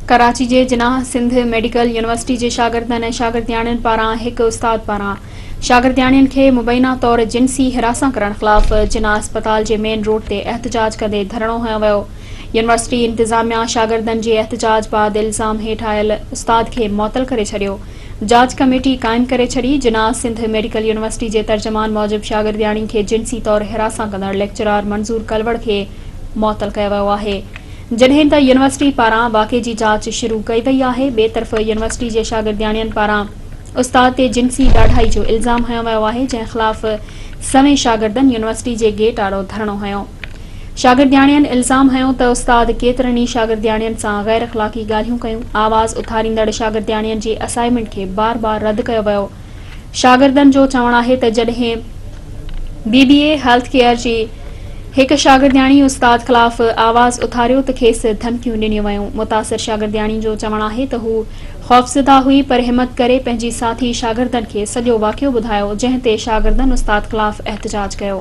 ڪراچي جي Jinnah Sindh medical university جي شاگردن ۽ شاگردياڻين پاران هڪ استاد پاران شاگردياڻين کي مبينا طور جنسي هراسان ڪرڻ خلاف جناح اسپتال جي مين روڊ تي احتجاج ڪندي ڌرڻو هنيو ويو. يونيورسٽي انتظاميا شاگردن جي احتجاج بعد الزام هيٺ آيل استاد کي معطل ڪري ڇڏيو. جاچ ڪميٽي قائم ڪري ڇڏي. جناح سنڌ ميڊيڪل يونيورسٽي جي ترجمان موجب شاگردياڻي کي جنسي طور هراسان ڪندڙ ليڪچرار منظور ڪلوڙ کي معطل ڪيو ويو آهي. جڏهن ته يونيورسٽي پاران واقعي جي جاچ شروع ڪئي وئي آهي. ٻئي طرف يونيورسٽي جي شاگردياڻين پاران استاد تي جنسي ڏاڍائي جو الزام هنيو ويو آهي جنهن خلاف سوين شاگردن يونيورسٽي جي گيٽ آڏو ڌرڻو هنيو. شاگردياڻين الزام هنيو ته استاد ڪيترن ئي شاگردياڻين سان غير اخلاقي ڳالهيون ڪيون، آواز اٿاريندڙ شاگردياڻين جي اسائنمينٽ کي بار بار رد ڪيو ويو. شاگردن جو چوڻ آهي ته جڏهن بي بي اي هيلٿ ڪيئر جي هڪ شاگردياڻي استاد خلاف آواز اٿاريو ته کيس ڌمڪيون ڏنيون ويون. متاثر شاگردياڻي جو چوڻ آهي ته هو خوفزده هئي پر همت ڪري پنهنجي ساٿي شاگردن کي سڄو واقعو ٻڌايو جنهن تي شاگردن استاد خلاف احتجاج ڪيو.